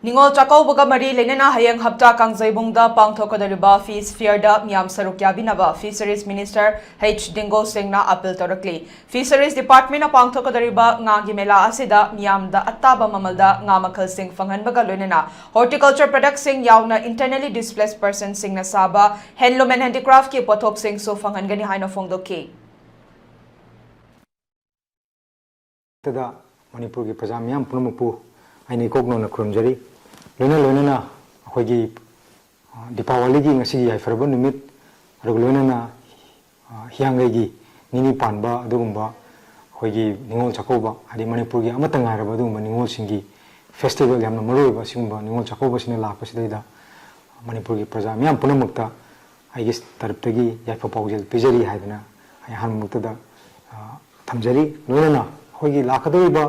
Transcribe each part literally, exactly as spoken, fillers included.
ꯅꯤꯉꯣꯜ ꯆꯥꯛꯀꯧꯕꯒ ꯃꯔꯤ ꯂꯩꯅꯅ ꯍꯌꯦꯡ ꯍꯞꯇꯥ ꯀꯥꯡꯖꯩꯕꯨꯡꯗ ꯄꯥꯡꯊꯣꯛꯀꯗꯧꯔꯤꯕ ꯐꯤꯁ ꯐꯤꯌꯔꯗ ꯃꯤꯌꯥꯝ ꯁꯔꯨꯛ ꯌꯥꯕꯤꯅꯕ ꯐꯤꯁꯔꯤꯁ ꯃꯤꯅꯤꯁꯇꯔ ꯍꯩꯆ ꯗꯤꯡꯒꯣ ꯁꯤꯡꯅ ꯑꯄꯤꯜ ꯇꯧꯔꯛꯂꯤ꯫ ꯐꯤꯁꯔꯤꯁ ꯗꯤꯄꯥꯔꯠꯃꯦꯟꯅ ꯄꯥꯡꯊꯣꯛꯀꯗꯧꯔꯤꯕ ꯉꯥꯒꯤ ꯃꯦꯂꯥ ꯑꯁꯤꯗ ꯃꯤꯌꯥꯝꯗ ꯑꯇꯥꯕ ꯃꯃꯜꯗ ꯉꯥ ꯃꯈꯜꯁꯤꯡ ꯐꯪꯍꯟꯕꯒ ꯂꯣꯏꯅꯅ ꯍꯣꯔꯇꯤꯀꯜꯆꯔ ꯄ꯭ꯔꯗꯛꯁꯤꯡ ꯌꯥꯎꯅ ꯏꯟꯇꯔꯅꯦꯂꯤ ꯗꯤꯁꯄ꯭ꯂꯦꯁ ꯄꯔꯁꯟꯁꯤꯡꯅ ꯁꯥꯕ ꯍꯦꯟꯂꯨꯝ ꯑꯦꯟ ꯍꯦꯟꯗꯤꯀ꯭ꯔꯥꯐꯀꯤ ꯄꯣꯠꯊꯣꯛꯁꯤꯡꯁꯨ ꯐꯪꯍꯟꯒꯅꯤ ꯍꯥꯏꯅ ꯐꯣꯡꯗꯣꯛꯈꯤ꯫ ꯇꯗ ꯃꯅꯤꯄꯨꯔꯒꯤ ꯄ꯭ꯔꯖꯥ ꯃꯤꯌꯥꯝ ꯄꯨꯝꯅꯃꯛꯄꯨ ꯑꯩꯅ ꯏꯀꯣꯛ ꯅꯧꯅ ꯈꯨꯔꯨꯝꯖꯔꯤ꯫ ꯂꯣꯏꯅ ꯂꯣꯏꯅꯅ ꯑꯩꯈꯣꯏꯒꯤ, ꯑ, ꯗꯤꯄꯥꯋꯥꯂꯤꯒꯤ ꯉꯁꯤꯒꯤ ꯌꯥꯏꯐꯔꯕ ꯅꯨꯃꯤꯠ, ꯑꯗꯨꯒ ꯂꯣꯏꯅꯅ, ꯑ, ꯍꯤꯌꯥꯡꯒꯩꯒꯤ ꯅꯤꯅꯤ ꯄꯥꯟꯕ ꯑꯗꯨꯒꯨꯝꯕ ꯑꯩꯈꯣꯏꯒꯤ ꯅꯤꯉꯣꯜ ꯆꯥꯛꯀꯧꯕ, ꯍꯥꯏꯗꯤ ꯃꯅꯤꯄꯨꯔꯒꯤ ꯑꯃꯠꯇ ꯉꯥꯏꯔꯕ ꯑꯗꯨꯒꯨꯝꯕ ꯅꯤꯉꯣꯜꯁꯤꯡꯒꯤ festival, ꯌꯥꯝꯅ ꯃꯔꯨꯑꯣꯏꯕ ꯑꯁꯤꯒꯨꯝꯕ ꯅꯤꯉꯣꯜ ꯆꯥꯛꯀꯧꯕꯁꯤꯅ ꯂꯥꯛꯄꯁꯤꯗꯩꯗ ꯃꯅꯤꯄꯨꯔꯒꯤ ꯄ꯭ꯔꯖꯥ ꯃꯤꯌꯥꯝ ꯄꯨꯝꯅꯃꯛꯇ ꯑꯩꯒꯤ ꯇꯔꯞꯇꯒꯤ ꯌꯥꯏꯐ ꯄꯥꯎꯖꯦꯜ ꯄꯤꯖꯔꯤ ꯍꯥꯏꯗꯅ ꯑꯩ ꯑꯍꯥꯟꯕꯃꯛꯇꯗ, ꯑ, ꯊꯝꯖꯔꯤ꯫ ꯂꯣꯏꯅꯅ ꯑꯩꯈꯣꯏꯒꯤ ꯂꯥꯛꯀꯗꯧꯔꯤꯕ,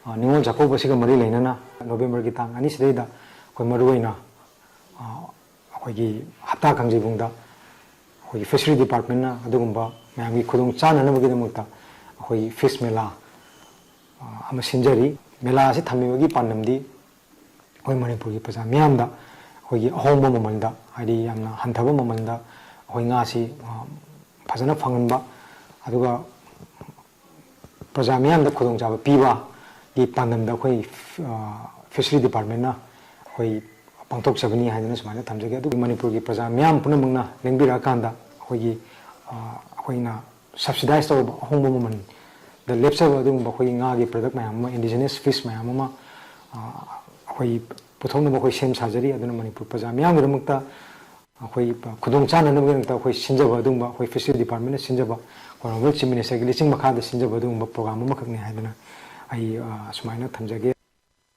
ꯑ, ꯅꯤꯉꯣꯜ ꯆꯥꯛꯀꯧꯕꯁꯤꯒ ꯃꯔꯤ ꯂꯩꯅꯅ ꯅꯣꯕꯦꯝꯕꯔꯒꯤ ꯇꯥꯡ ꯑꯅꯤ ꯁꯤꯗꯩꯗ ꯑꯩꯈꯣꯏ ꯃꯔꯨꯑꯣꯏꯅ, ꯑ, ꯑꯩꯈꯣꯏꯒꯤ ꯍꯞꯇꯥ ꯀꯥꯡꯖꯩꯕꯨꯡꯗ ꯑꯩꯈꯣꯏꯒꯤ ꯐꯤꯁꯔꯤ ꯗꯤꯄꯥꯔꯠꯃꯦꯟꯅ ꯑꯗꯨꯒꯨꯝꯕ ꯃꯌꯥꯝꯒꯤ ꯈꯨꯗꯣꯡ ꯆꯥꯅꯅꯕꯒꯤꯗꯃꯛꯇ ꯑꯩꯈꯣꯏꯒꯤ ꯐꯤꯁ ꯃꯦꯂꯥ, ꯑ, ꯑꯃ ꯁꯤꯟꯖꯔꯤ꯫ ꯃꯦꯂꯥ ꯑꯁꯤ ꯊꯝꯃꯤꯕꯒꯤ ꯄꯥꯟꯗꯝꯗꯤ ꯑꯩꯈꯣꯏ ꯃꯅꯤꯄꯨꯔꯒꯤ ꯄ꯭ꯔꯖꯥ ꯃꯤꯌꯥꯝꯗ ꯑꯩꯈꯣꯏꯒꯤ ꯑꯍꯣꯡꯕ ꯃꯃꯜꯗ, ꯍꯥꯏꯗꯤ ꯌꯥꯝꯅ ꯍꯟꯊꯕ ꯃꯃꯜꯗ ꯑꯩꯈꯣꯏ ꯉꯥꯁꯤ, ꯑ, ꯐꯖꯅ ꯐꯪꯍꯟꯕ, ꯑꯗꯨꯒ ꯄ꯭ꯔꯖꯥ ꯃꯤꯌꯥꯝꯗ ꯈꯨꯗꯣꯡꯆꯥꯕ ꯄꯤꯕꯒꯤ ꯄꯥꯟꯗꯝꯗ ꯑꯩꯈꯣꯏ, ꯑ, ꯐꯤꯁꯔꯤ ꯗꯤꯄꯥꯔꯠꯃꯦꯟꯅ ꯑꯩꯈꯣꯏ ꯄꯥꯡꯊꯣꯛꯆꯕꯅꯤ ꯍꯥꯏꯗꯅ ꯁꯨꯃꯥꯏꯅ ꯊꯝꯖꯒꯦ꯫ ꯑꯗꯨꯒ ꯃꯅꯤꯄꯨꯔꯒꯤ ꯄ꯭ꯔꯖꯥ ꯃꯤꯌꯥꯝ ꯄꯨꯝꯅꯃꯛꯅ ꯂꯦꯡꯕꯤꯔꯛꯑꯀꯥꯟꯗ ꯑꯩꯈꯣꯏꯒꯤ, ꯑ, ꯑꯩꯈꯣꯏꯅ subsidize ꯇꯧꯔꯕ ꯑꯍꯣꯡꯕ ꯃꯃꯜꯗ ꯂꯦꯞꯆꯕ ꯑꯗꯨꯒꯨꯝꯕ ꯑꯩꯈꯣꯏꯒꯤ ꯉꯥꯒꯤ product ꯃꯌꯥꯝ ꯑꯃ, indigenous fish ꯃꯌꯥꯝ ꯑꯃ, ꯑ, ꯑꯩꯈꯣꯏ ꯄꯨꯊꯣꯛꯅꯕ ꯑꯩꯈꯣꯏ ꯁꯦꯝ ꯁꯥꯖꯔꯤ꯫ ꯑꯗꯨꯅ ꯃꯅꯤꯄꯨꯔ ꯄ꯭ꯔꯖꯥ ꯃꯤꯌꯥꯝꯒꯤꯗꯃꯛꯇ ꯑꯩꯈꯣꯏ ꯈꯨꯗꯣꯡ ꯆꯥꯅꯅꯕꯒꯤꯗꯃꯛꯇ ꯑꯩꯈꯣꯏ ꯁꯤꯟꯖꯕ ꯑꯗꯨꯒꯨꯝꯕ, ꯑꯩꯈꯣꯏ ꯐꯤꯁꯔꯤ ꯗꯤꯄꯥꯔꯠꯃꯦꯟꯅ ꯁꯤꯟꯖꯕ, Honourable Chief Ministerꯒꯤ ꯂꯨꯆꯤꯡ ꯃꯈꯥꯗ ꯁꯤꯟꯖꯕ ꯑꯗꯨꯒꯨꯝꯕ program ꯑꯃꯈꯛꯅꯤ ꯍꯥꯏꯗꯅ ꯑꯩ, ꯑ, ꯑꯁꯨꯃꯥꯏꯅ ꯊꯝꯖꯒꯦ꯫